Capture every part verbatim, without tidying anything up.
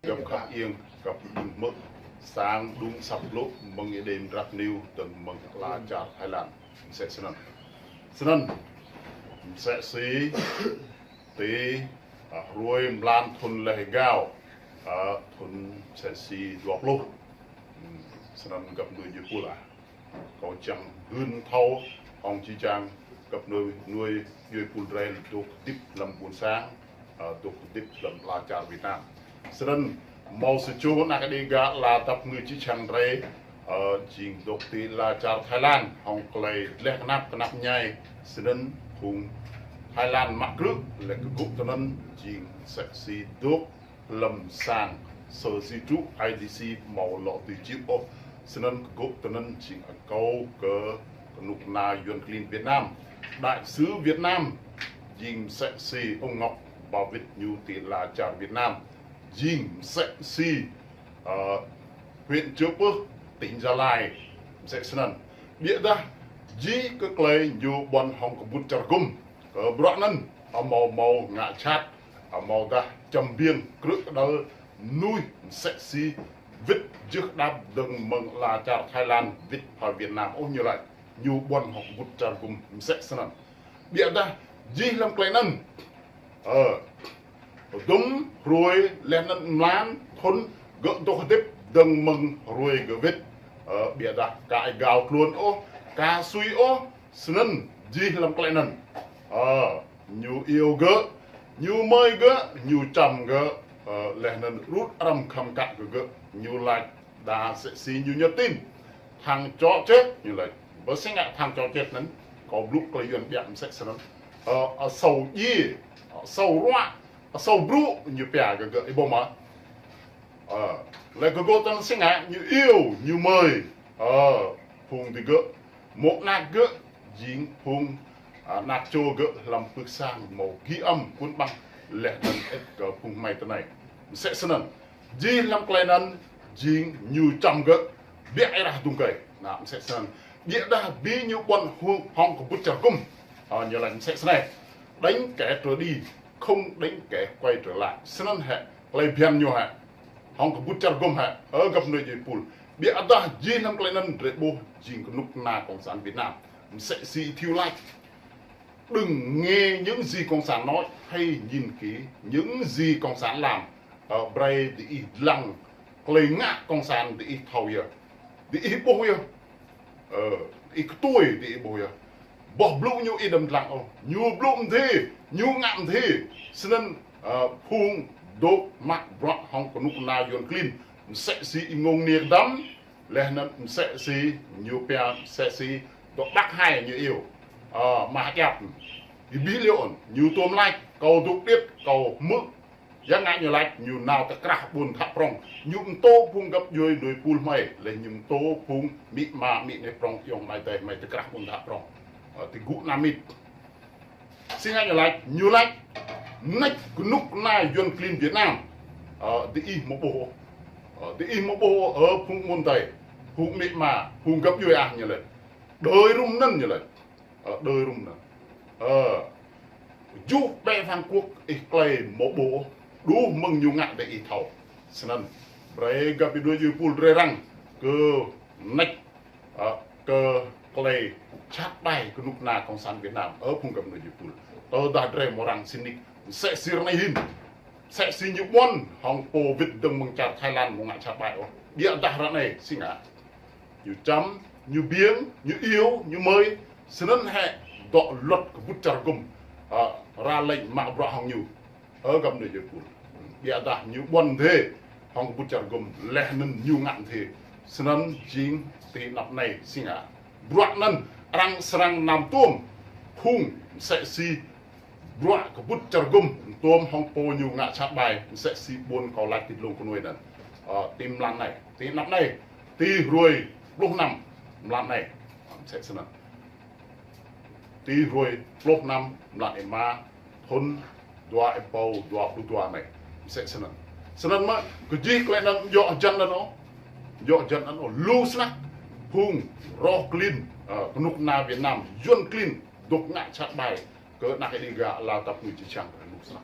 Găp khăp iêng, găp iêng hmư̆, sang đŭng asăp blŭ mơ̆ng Êđê Mdrak News dơ̆ng mơ̆ng ala čar Thái Lan. Msĕ snăn. Snăn, msĕ si, ti, ah, hruê mlan thŭn leh êgao, ah, thŭn msĕ si dua pluh. Hmm, snăn găp nuê jih pul ah. Kâo čiăng hưn thâo hŏng jih jang găp nuê, nuê jih pul drei dôk hdĭp hlăm ƀuôn sang, ah, dôk hdĭp hlăm ala čar Việt Nam. Snăn, mâo sa čô anak Đêga ala dăp ngư čih čhiăng drei, ah, jing dôk ti ala čar Thái Lan, hŏng klei dleh knap knap mñai, snăn phung Thái Lan mă krư̆, leh kgŭ tinăn jing msĕ si dôk hlăm sang sơ di trụ I D C mâo lŏ dưi čih ôh. Snăn kgŭ tinăn jing akâo kơ knŭk kna Yuăn klin Việt Nam. Đại sứ Việt Nam jing msĕ si ông Ngọc Bảo Việt ñu ti ala čar Việt Nam. Jing msĕ si, ah, huyện Chư Pưh, tỉnh Gia Lai, msĕ snăn. Ƀiădah jih kơ klei ñu ƀuăn hŏng kbŭt čar gŭm. Kơ bruă anăn, amâo mâo ngă jhat, amâodah čăm biêng krư̆ kđăl mnuih msĕ si wĭt jưh đăp dơ̆ng mơ̆ng ala čar Thái Lan wĭt phă Việt Nam ôh ñu lač. Ñu ƀuăn hŏng kbŭt čar gŭm msĕ snăn. Ƀiădah jih hlăm klei anăn, ơ, dŭm hruê leh anăn mlan thŭn gơ̆ dôk hdĭp dơ̆ng mơ̆ng hruê gơ̆ wĭt. Ơ, ƀiădah ka êgao tluôn ôh, ka sui ôh, snăn jih hlăm klei anăn. Ơ, ñu iêu gơ̆, ñu mơi gơ̆, ñu čăm gơ̆, ơ, leh anăn rŭt arăng khăm kă kơ gơ̆, ñu lač đa msĕ si ñu nhắn tin. Thằng chó chết, ñu lač. Ƀơ si ngă thằng chó chết anăn, kâo blŭ klei Yuăn ƀiă msĕ snăn. Ơ, asâo djiê, asâo ruă, asâo brŭ, ñu pia kơ gơ̆, ih ƀuh mơh. Ơ, leh kơ gơ̆ tăn si ngă, ñu iêu, ñu mơi. Ơ, phung digơ̆, mô̆ anak gơ̆, jing phung, ah, anak čô gơ̆ hlăm pưk sang mâo ghi âm cuốn băng, leh anăn êt kơ phung hmei tinei. Msĕ snăn. Jih hlăm klei anăn, jing ñu čăm gơ̆, ƀiă êrah dŭng kei. Nah, msĕ snăn. Ƀiădah bi ñu ƀuăn hŏng, hŏng kbŭt čar gŭm. Ah, ñu lač msĕ snei. Đánh kẻ trở đi, không đánh kẻ quay trở lại. Snăn hĕ, klei bhiăn ñu hĕ. Hŏng kbŭt čar gŭm hĕ, ơ găp nuê jih pul. Ƀiădah jih hlăm klei anăn drei ƀuh jing knŭk kna Cộng sản Việt Nam. Msĕ si Thiu lač. Đừng nghe những gì Cộng sản nói, hãy nhìn kỹ những gì Cộng sản làm. Ơ, brei diih dlăng klei ngă Cộng sản diih thâo yơh. Diih ƀuh yơh. Ơ, diih ktuê diih ƀuh yơh. Boh blŭ ñu ih đăm dlăng ôh. Ñu blŭ mdê, ñu ngă mdê. Snăn, ơ, phung dôk mă bruă hŏng knŭk kna Yuăn klin. Msĕ si Y Ngông Niê Kdăm, leh anăn msĕ si ñu pia msĕ si dŏ Bắc Hai ñu iêu. Ơ, mah djăp. Ih bi liêu ôn, ñu tuôm lač, kâo dôk điêt, kâo hmư̆. Ya ngă ñu lač, ñu nao ti krah ƀuôn Dhă Prŏng. Ñu mtô phung găp djuê nuê pul hmei, leh ñu mtô phung amĭ ama amĭ anei prŏng ayŏng amai adei hmei ti krah ƀuôn Dhă Prŏng. Ơ, ti gŭ anăn mĭt. Si ngă ñu lač, ñu lač, mnêč knŭk kna Yuăn klin Việt Nam. Ơ, diih amâo ƀuh ôh. Ơ, diih amâo ƀuh ôh, ơ, phung ƀuôn adei, phung amĭ ama, phung găp djuê ah ñu lač. Đơi rŭm anăn ñu lač. Ơ, đơi rŭm anăn. Ơ, juh ƀĕ phang kuôk ih klei amâo ƀuh ôh, đuh mơ̆ng ñu ngă dê ih thâo. Snăn, brei găp djuê jih pul drei răng kơ mnêč, ơ, kơ klei jhat ƀai knŭk kna Cộng sản Việt Nam, ơ phung găp djuê jih pul. Tơdah drei amâo răng sĭt nik, msĕ si ară anei hĭn. Msĕ si ñu ƀuăn hŏng pô wĭt dơ̆ng mơ̆ng čar Thái Lan amâo ngă jhat ƀai ôh. Ƀiădah ară anei, si ngă. Ñu čăm, ñu biêng, ñu iêu, ñu mơi, snăn hĕ dŏ luật kbŭt čar gŭm, ơ, ra lệnh mă bruă hŏng ñu. Ơ găp djuê jih pul. Ƀiădah ñu ƀuăn mdê hŏng kbŭt čar gŭm, leh anăn ñu ngă mdê. Snăn jing ti anăp anei si ngă. Bruă anăn arăng srăng nao tuôm phung msĕ si bruă kbŭt čar gŭm, tuôm hŏng pô ñu ngă jhat ƀai, msĕ si ƀuôn kâo lač ti dlông knuê anăn. Ơ, ti mlan anei, ti anăp anei, ti hruê pluh năm mlan anei. Msĕ snăn. Ti hruê pluh năm mlan êma, thŭn dua êbâo dua pluh dua anei. Msĕ snăn. Snăn mơh, kơ jih klei anăn djŏ hjăn anăn ôh. Djŏ hjăn anăn ôh. Lu snăk phung roh klin, ơ, knŭk kna Việt Nam, Yuăn klin, dôk ngă jhat ƀai kơ anak Đêga ala dăp ngư čih čhiăng lu snăk.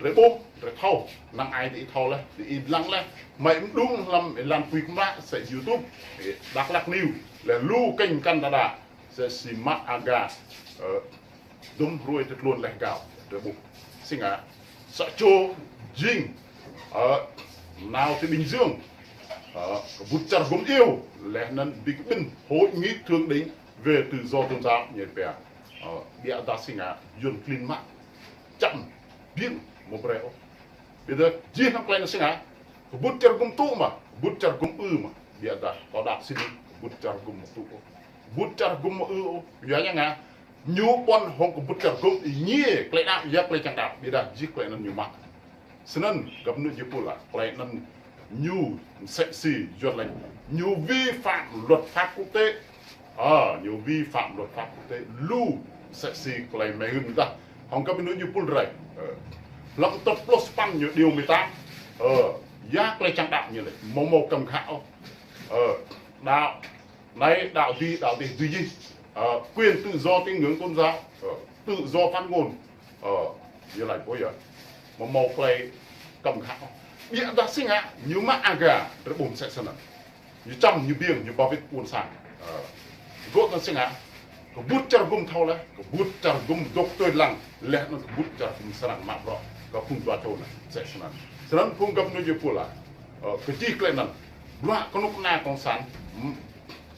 Drei ƀuh, drei thâo, năng ai diih thâo leh, diih dlăng leh, hmei mđung hlăm êlan pui kmră, msĕ YouTube, ê, Dak Lak News, leh lu kênh mkăn đa đa, msĕ si mă aga, ơ, dŭm hruê ti tluôn leh gao, drei ƀuh. Si ngă, sa čô jing, ơ, nao ti Bình Dương, ơ, kbŭt čar gŭm iêu, leh anăn bi kƀĭn hội nghị thượng đỉnh về tự do tôn giáo ñu pia. Ơ, ƀiădah si ngă, yuăn klin mă čăm biêng amâo brei ôh. Ƀiădah jih hlăm klei anăn si ngă, kbŭt čar gŭm tŭ mơh, kbŭt čar gŭm ư mơh. Ƀiădah kâo đăo si ngă, kbŭt čar gŭm tŭ ôh. Kbŭt čar gŭm ư ôh. Yua ya ngă, ñu ƀuăn hŏng kbŭt čar gŭm êngiê klei đăo, ya klei čiăng đăo. Ƀiădah jih klei anăn ñu mă. Snăn, găp nui jih pul ah, klei anăn ñu msĕ si yuăn lač, ñu vi phạm luật pháp quốc tế. Ơ, ñu vi phạm luật pháp quốc tế lu msĕ si klei mei hưn dah. Hŏng găp nui jih pul drei. Ơ. Hlăm tơp pluh sa păn ñu điều mười tám. Ơ, ya klei čiăng đăo ñu lač, amâo mâo kăm khă ôh. Ơ, đăo anei, đăo dih, đăo dih, dưi jih. Ơ, quyền tự do tín ngưỡng tôn giáo, ơ, tự do phát ngôn. Ơ, ñu lač ƀuh yơh. Amâo mâo klei kăm khă ôh. Ƀiădah si ngă, ñu mă aga, drei ƀuh msĕ snăn. Ñu čăm, ñu biêng, ñu ba wĭt ƀuôn sang. Ơ, gŏ anăn si ngă, kbŭt čar gŭm thâo leh, kbŭt čar gŭm dôk tui dlăng, leh anăn kbŭt čar gŭm srăng mă bruă, kơ phung dua čô anăn, msĕ snăn. Snăn phung găp nui jih pul ah. Ơ, kơ jih klei anăn, bruă knŭk kna cộng sản, hm,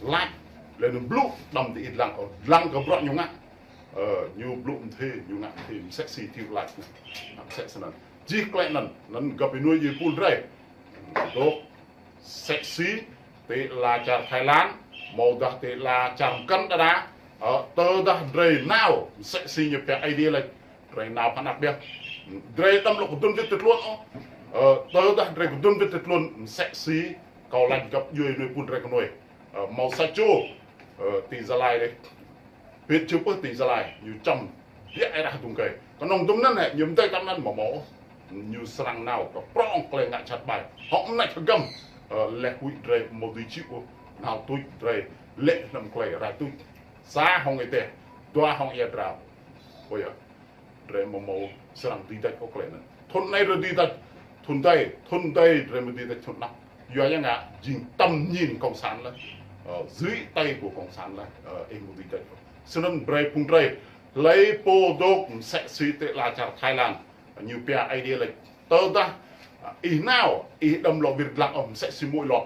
lač, leh anăn blŭ, đăm diih dlăng, ơ, dlăng kơ bruă ñu ngă. Ơ, ñu blŭ mdê, ñu ngă mdê, msĕ si Thiệu lač, msĕ snăn. Jih klei anăn, anăn găp nui jih pul drei. Dôk msĕ si ti ala čar Thái Lan, amâodah ti ala čar mkăn đa đa, ơ, tơdah drei nao, msĕ si ñu pia Aê Diê lač, drei nao phăn ăp biă. Drei đăm lŏ kdŭn wĭt ti tluôn ôh. Ơ, tơdah drei kdŭn wĭt ti tluôn, msĕ si kâo lač găp djuê nui pul drei knuê. Ơ, mâo sa čô, ơ, ti Gia Lai dih. Pĭt čup ti Gia Lai, ñu čăm, biă êrah dŭng kei. Knŏng dŭm anăn hĕ, ñu mdei tăm anăn amâo mâo. Ñu srăng nao kơ prŏng klei ngă jhat ƀai. Hŏng mnêč hgăm, ơ, leh huĭ drei amâo dưi čhĭ ôh, nao tuč drei, lĕ hlăm klei rai tuč. Sa hŏng êdeh, dua hŏng êa drao. Ơ yơh. Drei amâo mâo srăng dưi dôk ôh klei anăn. Thŭn anei drei dưi dôk, thŭn dih, thŭn dih drei amâo dưi dôk thŭn anăp. Yua ya ngă, jing tâm nhìn cộng sản leh. Ơ, dưới tay của cộng sản leh, ơ, ih amâo dưi dôk ôh. Snăn brei phung drei, hlei pô dôk msĕ si ti ala čar Thái Lan, ñu pia Aê Diê lač. Tơdah, ơ, ih nao, ih đăm lŏ wir dlăng ôh msĕ si muĭ lŏt.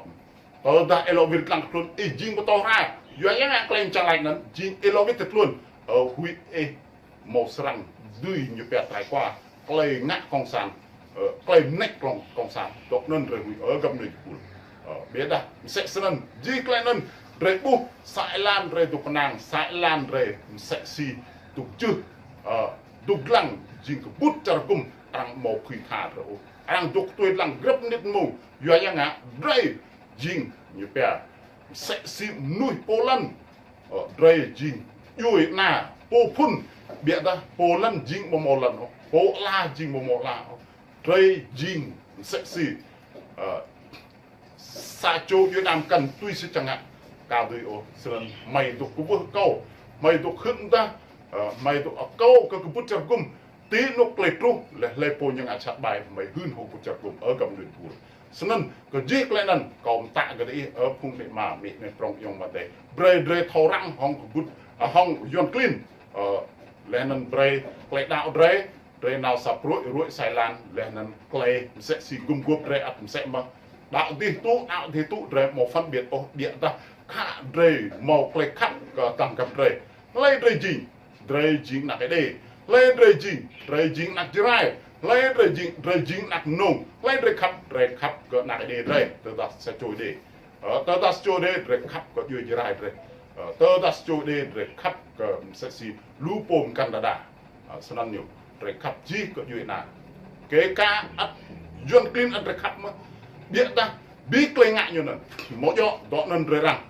Tơdah ih lŏ wir dlăng ti tluôn, ih jing mtô hra. Yua ya ngă klei čiăng lač anăn, jing ih lŏ wir ti tluôn. Ơ, huĭ ih amâo srăng dưi ñu pia trải qua klei ngă cộng sản, ơ, klei mnêč klông cộng sản, dôk anăn drei huĭ, ơ, găp nui jih pul. Ơ, ƀiădah, msĕ snăn, jih klei anăn, drei ƀuh, sa êlan drei dôk knang, sa êlan drei msĕ si dôk jưh, ơ, dôk dlăng, jing kbŭt čar gŭm, arăng amâo phưi tha drei ôh. Arăng dôk tui dlăng grăp mnĭt mmông, yua ya ngă, drei jing ñu pia msĕ si mnuih pô lăn. Ơ, drei jing djuê ana pô phŭn, ƀiădah pô lăn jing amâo mâo lăn ôh, pô ala jing amâo mâo ala ôh. Drei jing msĕ si, ơ, sa čô djuê ana mkăn tui si čiăng ngă, ka dưi ôh, snăn hmei dôk kwưh akâo, hmei dôk hưn mdah, ơ, hmei dôk akâo kơ kbŭt čar gŭm, ti anôk klei truh, leh hlei pô ñu ngă jhat ƀai, hmei hưn hŏng kbŭt čar gŭm, ơ găp nui pul. Snăn, kơ jih klei anăn, kâo mtă kơ diih, ơ phung amĭ ama, amĭ neh prŏng ayŏng amai adei. Brei drei thâo răng hŏng kbŭt, ơ, hŏng yuăn klin. Ơ, leh anăn brei klei đăo drei, drei nao sa pruê̆ ruê̆ sa êlan, leh anăn klei msĕ si gŭm guôp drei ăt msĕ mơh. Đăo dih tŭ, đăo dih tŭ, drei amâo phân biệt ôh, ƀiădah khă drei mâo klei khăp kơ tăng găp drei. Hlei drei jing, drei jing anak Êđê. Hlei drei jing, drei jing anak Jrai. Hlei drei jing, drei jing anak Mnông. Hlei drei khăp, drei khăp kơ anak Êđê drei. Tơdah sa čô Êđê. Ơ, tơdah sa čô Êđê, drei khăp kơ djuê Jrai drei. Ơ, tơdah sa čô Êđê, drei khăp kơ msĕ si lu pô mkăn đa đa. Ơ, snăn ñu, drei khăp jih kơ djuê ana. Kể cả ăt yuăn klin ăt drei khăp mơh. Ƀiădah, bi klei ngă ñu anăn. Amâo djŏ, dŏ anăn drei răng.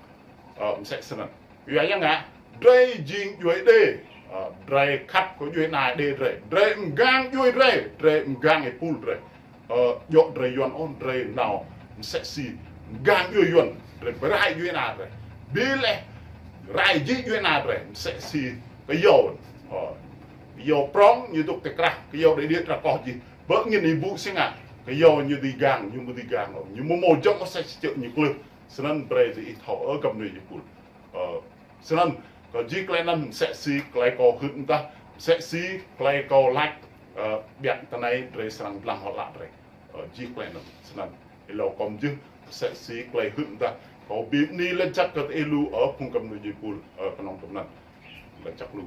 Ơ, msĕ snăn. Yua ya ngă, drei jing djuê Êđê, ơ, drei khăp kơ djuê ana Êđê drei. Drei mgang djuê drei, drei mgang êpul drei. Ơ, djŏ drei yuăn ôh, drei nao msĕ si mgang djuê yuăn, drei bi rai djuê ana drei. Bi leh rai jih djuê ana drei, msĕ si kyâo. Ơ, kyâo prŏng ñu dôk ti krah, kyâo đei điêt ra koh jih. Bơ angĭn ih ƀuh si ngă, kyâo ñu dưi gang, ñu amâo dưi gang ôh, ñu amâo mâo jŏk ôh msĕ si čư̆ ñu klưh. Snăn brei diih thâo ơ găp djuê jih êpul. Ơ, snăn, kơ jih klei anăn msĕ si klei kâo hưn mdah, msĕ si klei kâo lač, ơ, ƀiă tinei drei srăng dlăng hŏng ală drei. Ơ, jih klei anăn, snăn. Êlâo kâo mjưh, msĕ si klei hưn mdah, kâo bi mni lač jăk kơ diih lu, ơ, phung găp djuê jih êpul, ơ, knŏng dŭm anăn. Lač jăk lu.